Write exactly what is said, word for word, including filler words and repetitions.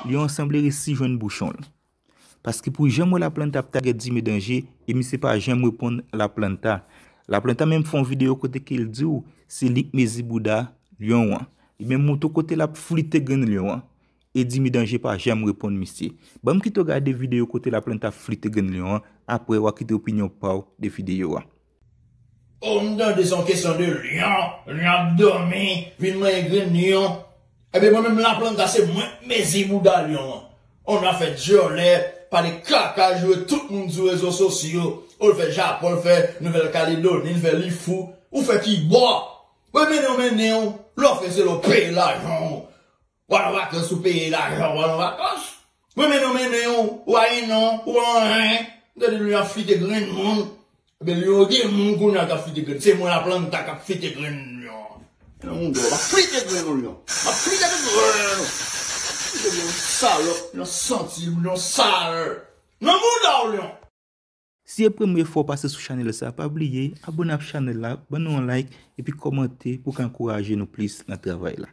Lyon an sanble resi jwenn bouchon l. Paske pou janm wè Laplanta ap tagèt Dime Danje, e misye pa janm reponn Laplanta. Laplanta menm fè yon videyo kote ke l di w se li k mezi bouda lyon an. Li menm montre w kote l ap flite grenn lyon an. E Dime Danje pa janm reponn misye. Ban m kite w gade videyo kote Laplanta ap flite grenn lyon an, apre w a kite opinyon pa w de videyo a. Oh, m tande se yon kesyon de lyon, lyon ap dòmi, vin manyen grenn lyon. Ebyen mwen menm Laplanta se mwen k mezi bouda lyon an. On afè dyòlè, pale kaka, joure tout moun sou rezo sosyo. Ou l fè Japon, l fè Nouvèl Kaledoni, l fè li fou. Ou fè kibò? Mwen mennen w mennen w, lè w fè se lè w peye lajan w. W al an vakans ou peye lajan w al an vakans. Mwen mennen w mennen w, ou pa gen non, ou pa anyen. M tande lyon ap flite grenn moun. Ebyen lyon gen moun kounye a k ap flite grenn. Se mwen Laplanta k ap flite grenn lyon. Nan mouda w, m ap flite grenn ou lyon. M ap flite tout grenn ou. Flite grenn ou salòp, lyon santi, lyon sal. Nan mouda w lyon. Si e premye fwa w pase sou chanèl sa, pa bliye abòne ak chanèl la, ban nou yon like epi kòmante pou w ka ankouraje nou plis nan travay la.